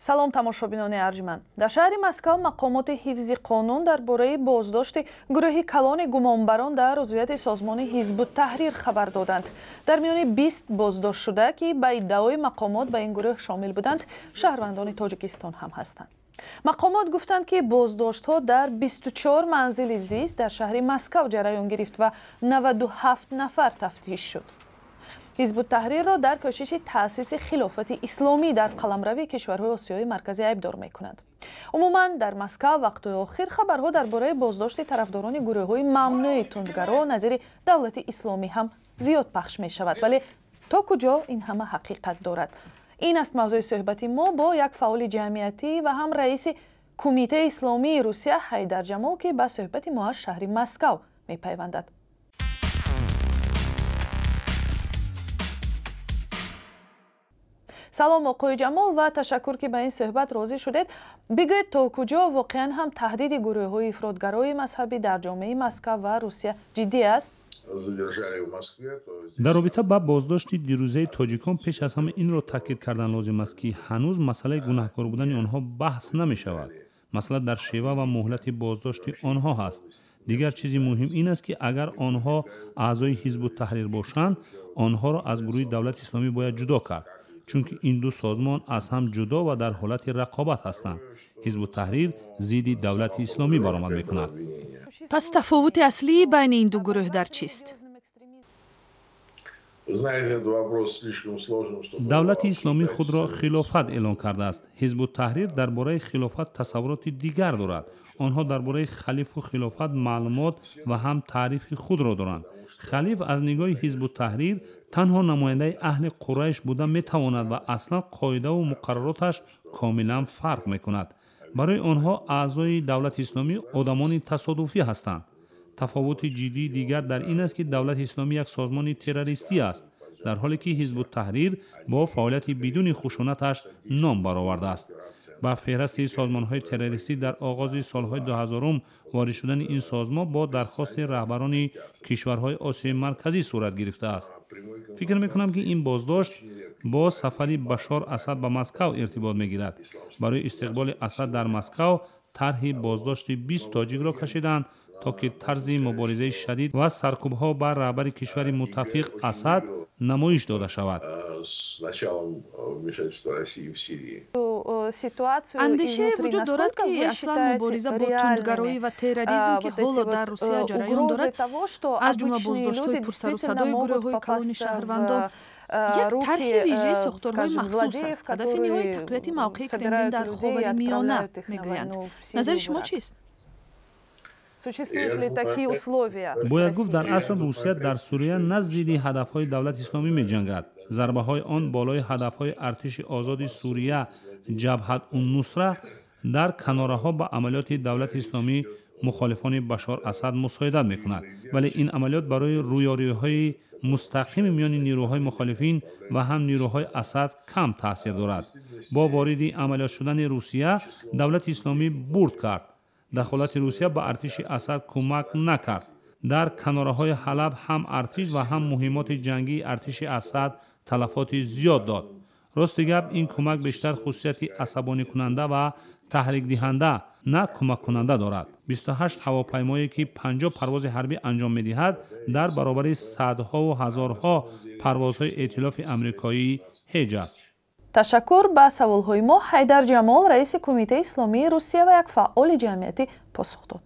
Салом, тамошобинони арҷманд. Дар шаҳри Москав мақомоти ҳифзи қонун дар бораи боздошти гурӯҳи калони гумонбарон дар узвияти созмони Ҳизбут-Таҳрир хабар доданд. Дар миёни 20 боздоштшуда, ки ба иддаои мақомот ба ин гурӯҳ шомил буданд, шаҳрвандони Тоҷикистон ҳам ҳастанд. Мақомот гуфтанд, ки боздоштҳо дар 24 манзили зист дар шаҳри Москав ҷараён гирифт ва 97 нафар тафтиш шуд. Ҳизбут-Таҳрирро дар кӯшиши таъсиси хилофати исломӣ дар қаламрави кишварҳои Осиёи Марказӣ айбдор мекунанд. Умуман, дар Москав вақтҳои охир хабарҳо дар бораи боздошти тарафдорони гурӯҳҳои мамнӯи тундгаро назири Давлати Исломӣ ҳам зиёд пахш мешавад. Вале то куҷо ин ҳама ҳақиқат дорад? Ин аст мавзӯи суҳбати мо бо як фаъоли ҷамъиятӣ ва ҳам раиси Кумитаи исломии Русия Ҳайдар Ҷамол, ки ба суҳбати мо аз шаҳри Москав мепайвандад. Салом, оқои Ҷамол, ва ташаккур, ки ба ин суҳбат розӣ шудед. Бигӯед, то куҷо воқеан ҳам таҳдиди гурӯҳҳои ифротгарои мазҳабӣ дар ҷомеаи Москав ва Русия ҷиддӣ аст? Дар робита ба боздошти дирӯзаи тоҷикон пеш аз ҳама инро таъкид кардан лозим аст, ки ҳанӯз масъалаи гунаҳкор будани онҳо баҳс намешавад. Масъала дар шева ва муҳлати боздошти онҳо ҳаст. Дигар чизи муҳим ин аст, ки агар онҳо аъзои Ҳизбут-Таҳрир бошанд, онҳоро аз гурӯҳи Давлати Исломӣ бояд ҷудо кард, чунки ин ду созмон аз ҳам ҷудо ва дар ҳолати рақобат ҳастанд. Ҳизбут-Таҳрир зидди Давлати Исломӣ баромад мекунад. Пас тафовути аслии байни ин ду гурӯҳ дар чист? Давлати Исломӣ худро хилофат эълон кардааст. Ҳизбут-Таҳрир дар бораи хилофат тасаввуроти дигар дорад. Онҳо дар бораи халифу хилофат маълумот ва ҳам таърифи худро доранд. Халиф аз нигоҳи Ҳизбут-Таҳрир танҳо намояндаи аҳли Қурайш буда метавонад ва аслан қоидаву муқаррароташ комилан фарқ мекунад. Барои онҳо аъзои Давлати Исломӣ одамони тасодуфӣ ҳастанд. Тафовути ҷиддии дигар дар ин аст, ки Давлати Исломӣ як созмони террористӣ аст, дар ҳоле ки Ҳизбут-Таҳрир бо фаъолияти бидуни хушунаташ ном баровардааст. Ба феҳристи созмонҳои террористӣ дар оғози солҳои 2000 ворид шудани ин созмон бо дархости раҳбарони кишварҳои Осиёи Марказӣ сурат гирифтааст. Фикр мекунам, ки ин боздошт бо сафари Башор Асад ба Москав иртибот мегирад. Барои истиқболи Асад дар Москав тарҳи боздошти 20 тоҷикро кашиданд, то ки тарзи муборизаи шадид ва саркӯбҳо ба раҳбари кишвари муттафиқ Асад намоиш дода шавад. Андешае вуҷуд дорад, ки аслан мубориза бо тундгароӣ ва терроризм, ки ҳоло дар Русия ҷараён дорад, аз ҷумла боздоштҳои пурсарусадои гурӯҳҳои калони шаҳрвандон, як тарҳи вижаи сохторҳои махсус аст. Ҳадафи ниҳоӣ тақвияти мавқеи Кремлин дар Ховари Миёна, мегӯянд. Назари шумо чист? Существуют ли такие условия? Бояд гуфт, дар асл Русия дар Сурия на зидди ҳадафҳои Давлати Исломӣ меҷангад. Зарбаҳои он болои ҳадафҳои Артиши Озоди Сурия, Ҷабҳат ун-Нусра дар канораҳо ба амалиёти Давлати Исломӣ, мухолифони Башор Асад мусоидат мекунад. Вале ин амалиёт барои рӯёрӯиҳои мустақими миёни нерӯҳои мухолифин ва ҳам нерӯҳои Асад кам таъсир дорад. Бо вориди амалиёт шудани Русия Давлати Исломӣ бурд кард. Дахолати Русия ба артиши Асад кӯмак накард. Дар канораҳои Ҳалаб ҳам артиш ва ҳам муҳиммоти ҷангии артиши Асад талафоти зиёд дод. Рости гап, ин кӯмак бештар хусусияти асабоникунанда ва таҳрикдиҳанда, на кӯмаккунанда дорад. 28 ҳавопаймое, ки 50 парвози ҳарбӣ анҷом медиҳад, дар баробари садҳову ҳазорҳо парвозҳои эътилофи амрикоӣ ҳеҷ аст. Ташаккур. Ба саволҳои мо Ҳайдар Ҷамол, раиси Кумитаи исломии Русия ва як фаъоли ҷамъиятӣ, посух дод.